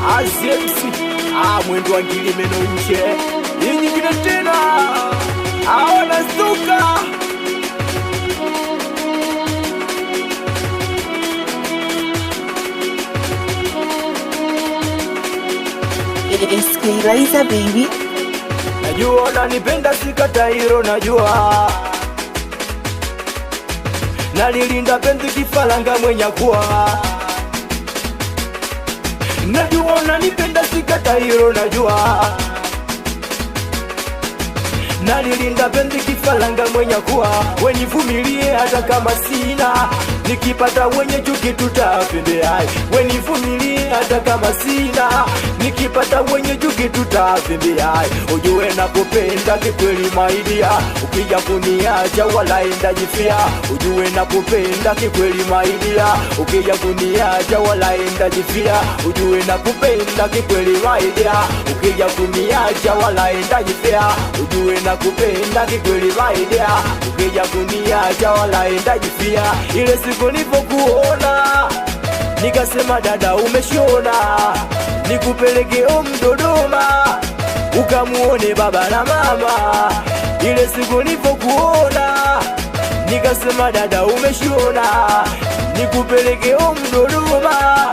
Azemsi mwendo wa ngili meno nje hii nyingine tena wanastuka. Esquilaiza baby. Najua unanipenda sikata hilo, najua nalilinda penzi kifaranga mwenye kuwa. Najua unanipenda sikata hilo, najua nalilinda penzi kifaranga mwenye kuwa. Wenivumilie hata kama sina, nikipata wenye chuki tutapendea. Wenivumilie hata kama sina, nikipata wenye chuki tutapendea. Ujue nakupenda kikweli maidia, ukija kuniacha wala ndajifia. Ujue nakupenda kikweli maidia, ukija kuniacha wala ndajifia. Ujue nakupenda kikweli maidia, ukija kuniacha wala ndajifia. Ujue nakupenda kikweli maidia, ukija kuniacha wala ndajifia. Ile siku nilipokuona nikasema dada umeshona, nikupeleke home Dodoma ukamuone baba na mama. Ile siku nilipokuona nikasema dada umeshona, nikupeleke home Dodoma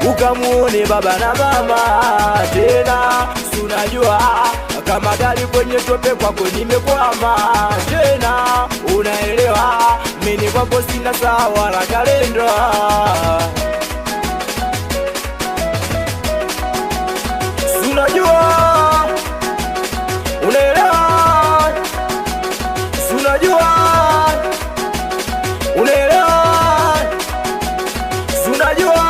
ukamuone baba na mama. Tena si unajua kama gari kwenye tope kwako nimekwama, tena unaelewa mimi kwako sina sawa la kalenda. Si unajua unaelewa, si unajua unaelewa, si unajua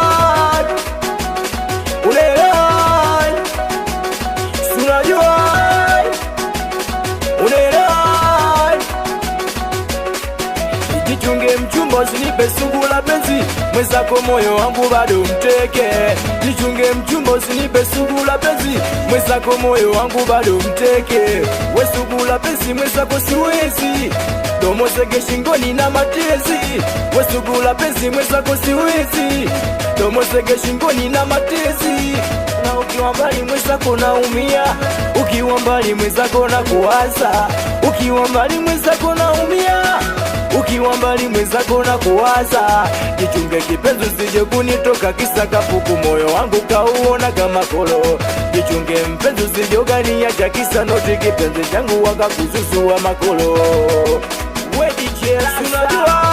unaelewa, si unajua unaelewa. Jichunge mchumba, usinipe sugu la penzi, mwenzako moyo wangu bado mteke. Jichunge mchumba, usinipe sugu la penzi, mwenzako moyo wangu bado mteke. We sugu la penzi, mwenzako siwezi, domo zege shingoni na matezi. We sugu la penzi, mwenzako siwezi, domo zege shingoni na matezi. Na ukiwa mbali mwenzako naumia, ukiwa mbali mwenzako na kuwaza, ukiwa mbali mwenzako naumia, ukiwa mbali mwenzako na kuwaza. Jichunge kipenzi, usije kunitoka kisa kapuku, moyo wangu kauona kama kolo. Jichunge mpenzi, usije ukaniacha kisa noti, kipenzi changu wakakususua makolo. We DJ, unajua